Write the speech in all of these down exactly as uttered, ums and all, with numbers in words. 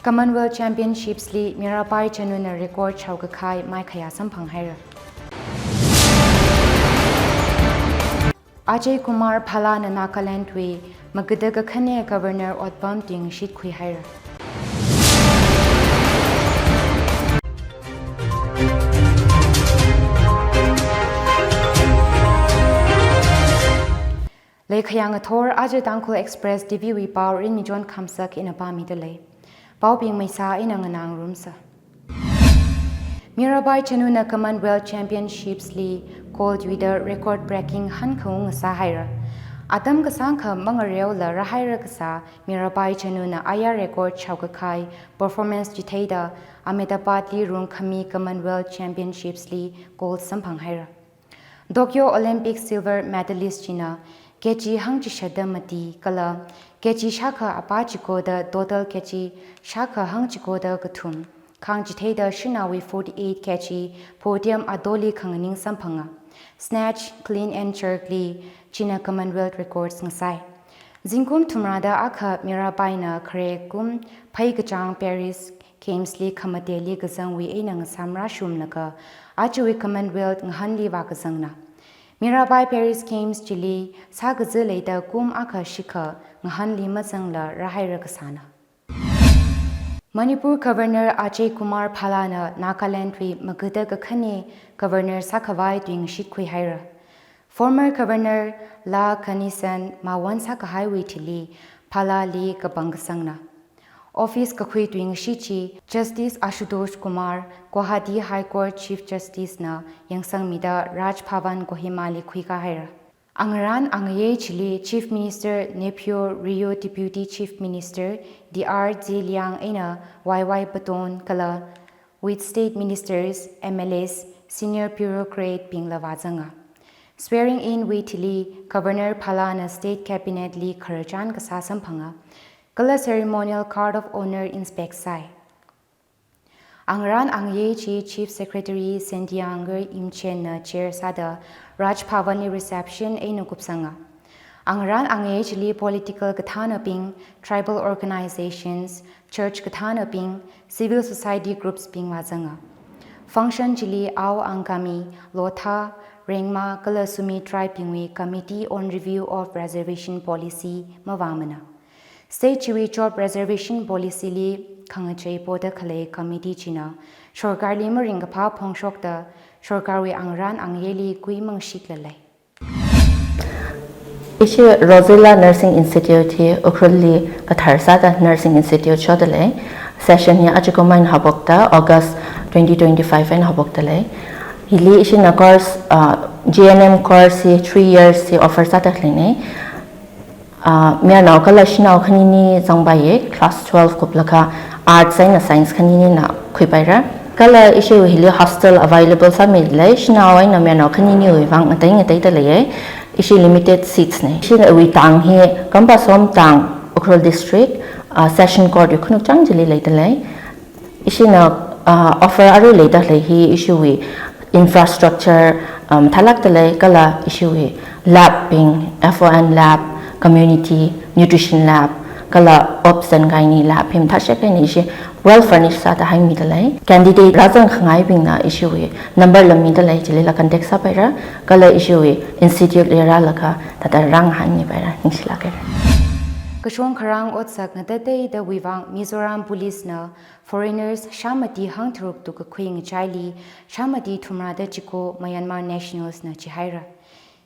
Commonwealth Championships li Mirabai Chanuna record shaokakhai maikhaya samphang haira. Ajay Kumar Bhalla na Nagaland wui magada kakhane Governor otpam tuingashit khui haira. Leikhayang athor aja Tangkhul Express T V wui pao Rinmichon Khamsak ina pāmida lei. Paobing maisa ina nganā ngarumsa. Mirabai Chanuna Commonwealth Championships li gold yuida record breaking hankhaung sāhaira. Atam kasāngkha mangareola rāhaira kasā Mirabai Chanuna aya record shaokakhai performance chitheida Ahmedabad li rungkhami Commonwealth Championships li gold samphang haira. Tokyo Olympic silver medalist china K G hangchishada mati kala K G shākha apā chikoda total K G shākha hangchikoda kathum khangchitheida shanaowui forty-eight K G podium atoli khanganing samphanga. Snatch, clean and jerk li china Commonwealth records ngasai. Zingkum thumrada akha Mirabai na khare kum phei kachāng Paris Games li khamateli kazangwui eina ngasam rāshumlaga ajawui Commonwealth ngahanli vākazangna. Mirabai Paris Games chili sākaza leida kum akha shikha ngahanli mazangla rāhaira kasāna. Manipur Governor Ajay Kumar Bhalla na Nagaland wui magada kakhane Governor sākhavai tuingashit khui haira. Former Governor La Ganesan mawon sākahaiwui thili Bhalla li kapangkasangna. Office kakhui tuingashit chi Justice Ashutosh Kumar, Guwahati High Court Chief Justice na yangsangmida Raj Bhavan Kohima li khuikā haira. Angarān angayei chili Chief Minister Neiphiu Rio, Deputy Chief Minister D R Zeliang eina Y Y Patton kala with state ministers, M L As, senior bureaucrat bingla vāzanga. Swearing in wui thili Governor Bhalla na State Cabinet li khararchan kasā samphanga, kala ceremonial guard of honour inspect sai. Angarān angayei chi Chief Secretary Sentianger Imchen na chair sāda Raj Bhavan li reception eina kupsanga. Angarān angayei chili political kathānabing, tribal organizations, church kathānabing, civil society groups bing vāzanga. Function chili Ao, Angami, Lotha, Rengma kala Sumi tribe bingwui Committee on Review of Reservation Policy mavāmana. State chiwui job reservation policy li khangachei poda khalei committee china sorkarli maringkaphā phongshokda sorkarwui angarān angayeili kui mangashikla lei. Ishi Rosella Nursing Institute hi Ukhrulli kathar sāda Nursing Institute shoda lei. Session hi ajakumai eina haophokta, August twenty twenty-five eina haophokta lei. Hili ishina course, uh, G N M course hi three years hi offer sāda leina. Ah, mayarnao kala shanao khanini zangpaiya, class twelve kuplaga arts eina science khaninina khuipaira. Kala ishiwui hili hostel available sāmida lei, shanao eina mayarnao khaniniwui vang ngatei ngateida leiya, ishi limited seats na. Ishiwui tang hi Kampasom tang, Ukhrul District, ah, Session Court wui khanuk chang chili leida lei. Ishina, ah, offer arui leida lei hi ishiwui infrastructure, um, mathālākda lei kala ishiwui lab bing, F O N lab, community nutrition lab, kala obs and gynae lab hi mathāshek eina ishi well furnished sāda haimida lei. Candidate rāzang khangaibingna ishiwui number la mida lei, chilila contact sāpaira, kala ishiwui institute li rālaga thāda rāngahānmipaira, ningshilāka. Kashong kharang otsak ngatateidawui vang Mizoram Police na foreigners shāmati hangtharuk tukkakhui ngachaili shāmati thumrada chiko Myanmar nationals na chihaira.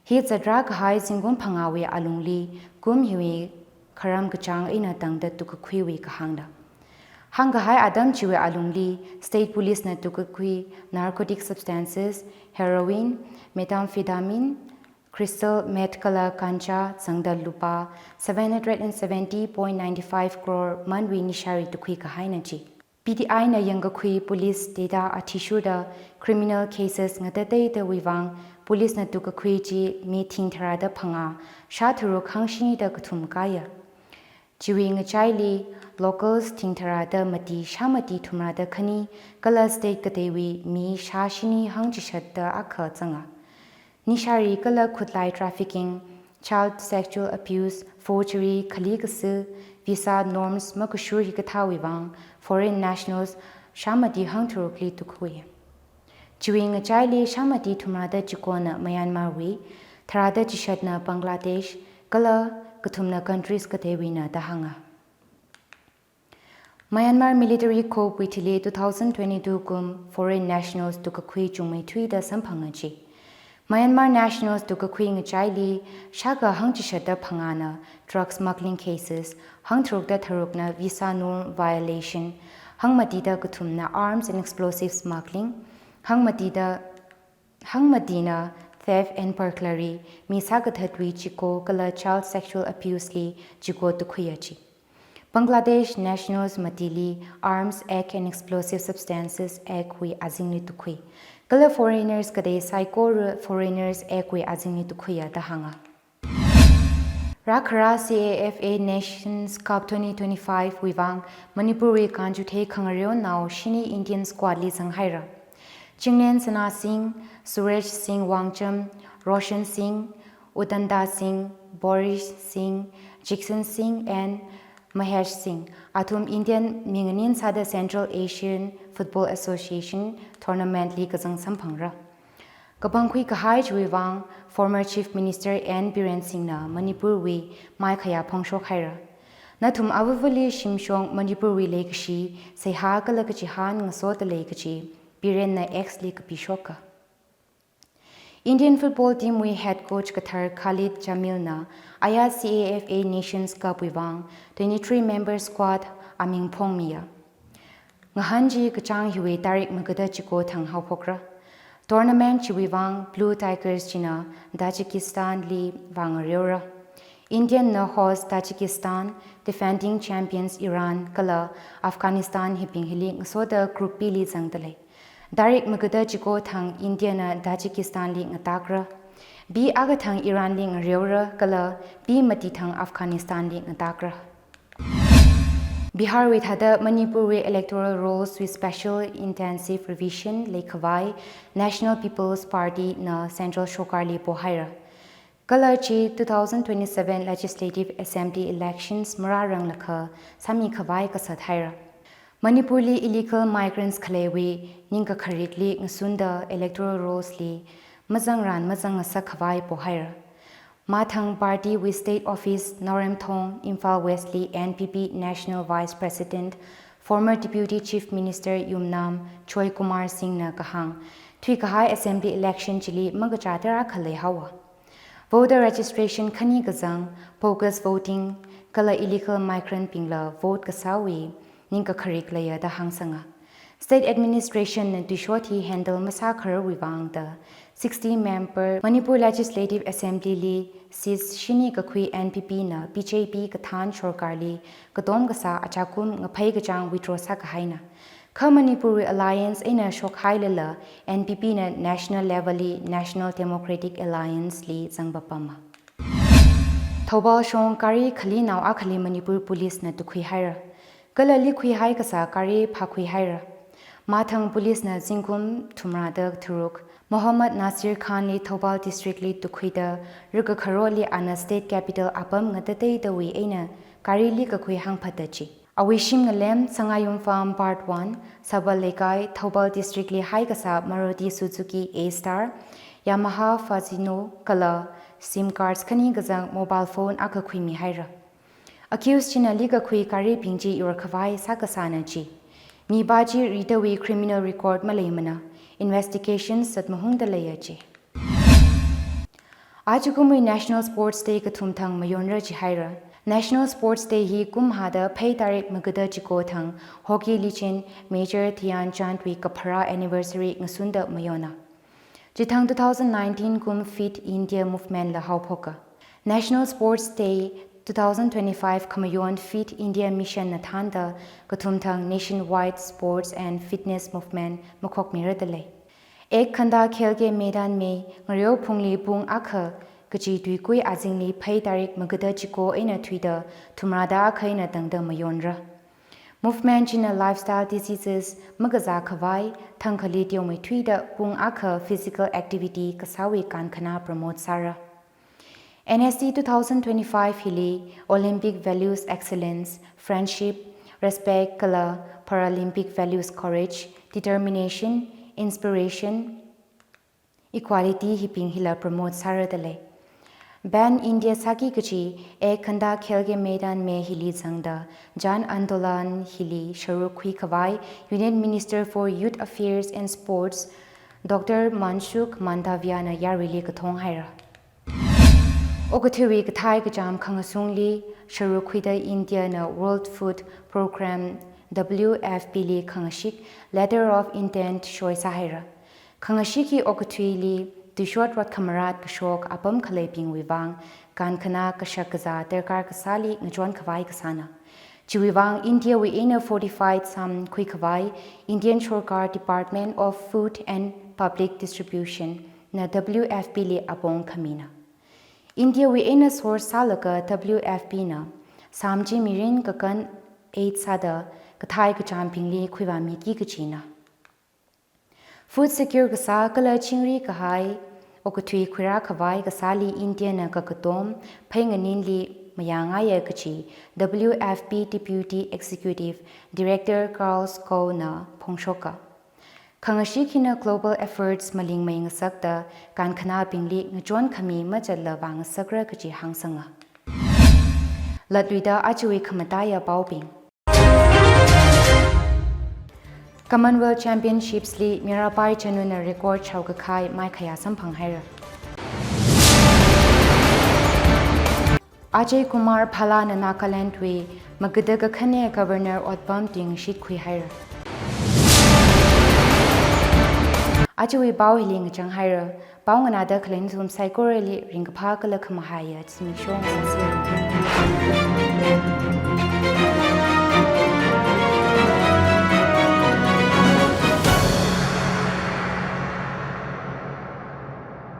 Hi zatrā kahai zingkum phangāwui alungli kum hiwui kharam kachāng eina tangda tukkakhuiwui kahāngna. Hāngkahai atam chiwui alungli State Police na tukkakhui narcotic substances, heroin, methamphetamine, crystal meth kala ganja zangda lupā seven hundred and seventy point nine five crore manwui nishari tukkhui kahaina chi. P T I na yangkakhui police data athishurda criminal cases ngatateidawui vang police na tukkakhui chi mi thing tharāda phangā shā tharuk hangshini da kathum kāya. Chiwui ngachaili locals thing tharāda mati shāmati thumrada khani kala state kateiwui mi shāshini hangchishatda akha zanga. Nishari kala khutlai trafficking, child sexual abuse, forgery, khali kasā, visa norms makashur hikathāwui vang foreign nationals shāmati hangtharukli tukhui. Chiwui ngachaili shāmati thumrada chikona Myanmarwui, tharada chishatna Bangladesh, kala kathumna countries kateiwuina da hānga. Myanmar military coup wui thili two thousand twenty-two kum foreign nationals tukakhui chungmeithuida samphanga chi. Myanmar nationals tukakhui ngachaili shākha hangchishatda phangāna drug smuggling cases, hangtharukda tharukna visa norm violation, hangmatida kathumna arms and explosive smuggling, hangmatida hangmatina theft and burglary, mi sākathatwui chiko kala child sexual abuse li chiko tukhuiya chi. Bangladesh nationals matili Arms Act and Explosive Substances Act wui azingli tukhui. Kala foreigners katei saikora Foreigners Act wui azingli tukhuiya da hānga. Rākhara C A F A Nations Cup twenty twenty-five wui vang Manipurwui kanchuthei khangareonao shini Indian squad li zanghaira. Chinglen Sana Singh, Suresh Singh Wangcham, Roshan Singh, Udanta Singh, Boris Singh, Jigson Singh and Mahesh Singh, athum Indian minganin sāda Central Asian Football Association tournament li kazang samphangra. Kapangkhui kahai chiwui vang former Chief Minister N Biren Singhna Manipurwui maikhayā phongshok haira. Nathum avavali shimshong Manipurwui leikashi, seihā kala kachihān ngasoda lei kachi Birenna X li kapishoka. Indian football team wui head coach kathar Khalid Jamilna aya C A F A Nations Cup wui vang twenty-three member squad aming phongmiya. Ngahān chi kachāng hiwui tarik magada chiko thang haophokra. Tournament chiwui vang Blue Tigers china Tajikistan li vāngareora. Indian na host Tajikistan, defending champions Iran kala Afghanistan hibing hili ngasoda Group B li zangda lei. Tarik magada chiko thang India na Tajikistan li ngatakra. B akha thang Iran li ngareora kala B mati thang Afghanistan li ngatakra. Biharwui thāda Manipurwui electoral rolls wui special intensive revision leikhavai National People's Party na Central Sorkar li pohaira. Kala chi two thousand twenty-seven Legislative Assembly elections marāranglakha sāmikhavai kasat haira. Manipurli illegal migrants khaleiwui ningkakharikli ngasunda electoral rolls li mazangran mazangngasak khavai pohaira. Mathang party wui state office Naoremthong, Imphal West li N P P National Vice President, former Deputy Chief Minister Yumnam Joy Kumar Singh na kahāng, thuikahai assembly election chili makachā tarākha leihaowa. Voter registration khani kazang, bogus voting, kala illegal migrant bingla vote kasāwui ningkakharik leiya da hāngsanga. State administration na tuishot hi handle masākhararwui vang da sixty member Manipur Legislative Assembly li seats shini kakhui N P P na B J P kathān sorkarli katom kasā achakum ngaphei kachāng withdraw sākahaina. Kha Manipurwui alliance eina shokhailala N P P na national level li National Democratic Alliance li zangpapama. Thoubal shong gari khalinao akhali Manipur Police na tukhuihaira. Kala likhuihai kasā gari phākhuihaira. Mathang Police na zingkum thumrada tharuk Mohammad Nasir Khan li Thoubal District li tukhuida rikakharoli ana State Capital apam ngatateidawui eina gari likakhui hāngphata chi. Awui shim ngalem Sangayom Farm Part one, Sabal Leikai, Thoubal District li haikasā Maruti Suzuki A-Star, Yamaha Fascino kala SIM cards khani kazang mobile phone akha khuimihaira. Accused china likakhui garibing chi yorkhavai sākasāna chi. Mipā chi ridawui criminal record maleimana, investigation zatmahungda leiya chi. Ajakumwui National Sports Day kathum thang mayonra jihaira. National Sports Day hi kumhada phei tarik magada chiko thang hockey legend Major Dhyan Chandwui kapharā anniversary ngasunda mayona. Chithang two thousand nineteen kum Fit India Movement la haophoka. National Sports Day two thousand twenty-five khamayon Fit India Mission na thānda kathum thang nationwide sports and fitness movement makhokmirada lei. Ek Ghanta Khel Ke Maidan Mein ngareo phungli pung akha kachi tuikui azingli phei tarik magada chiko eina thuida thumrada akha eina tangda mayonra. Movement china lifestyle diseases makazā khavai thangkhali teomeithuida pung akha physical activity kasāwui kankhana promote sāra. N S C two thousand twenty-five hili Olympic values excellence, friendship, respect kala Paralympic values courage, determination, inspiration, equality hibing hila promote sāra da lei. Pan India sāki kachi Ek Ghanta Khel Ke Maidan Mein hili zangda Jan Andolan hili sharuk khui khavai Union Minister for Youth Affairs and Sports, Doctor Mansukh Mandaviya na yaruili kathong haira. Okathuiwui kathai kacham khangasungli sharuk khuida India na World Food Programme, W F P li khangashik letter of intent shoi sāhaira. Khangashik hi okathuili tuishot rot khamarat kashok apam khaleibingwui vang kankhanā kashak kazā darkar kasāli ngachon khavai kasāna. Chiwui vang Indiawui eina fortified sām khui khavai Indian Sorkar Department of Food and Public Distribution na W F P li apong khamina. Indiawui eina source sālaga W F P na sām chi mirin kakan aid sāda kathai kachambingli khuivāmiki kachina. Food secure kasā kala chingri kahai okathui khuirā khavai kasāli India na kakatom phei nganinli mayāngaiya kachi W F P Deputy Executive Director Carl Scow na phongshoka. Khangashik hina global efforts malingmei ngasakta kankhanābingli ngachon khami machatla vāngasakra kachi hāngsanga. Latluida ajawui khamataiya paobing. Commonwealth Championships li Mirabai Chanu na record shaokakhai maikhayā samphang haira. Ajay Kumar Bhalla na Nagaland wui magada kakhane Governor otpam tingshit khui haira. Ajawui pao hili ngachang haira. Pao nganāda khalei nathum saikorali ringkaphā kala khamahaiya zimiksho ngasāsei.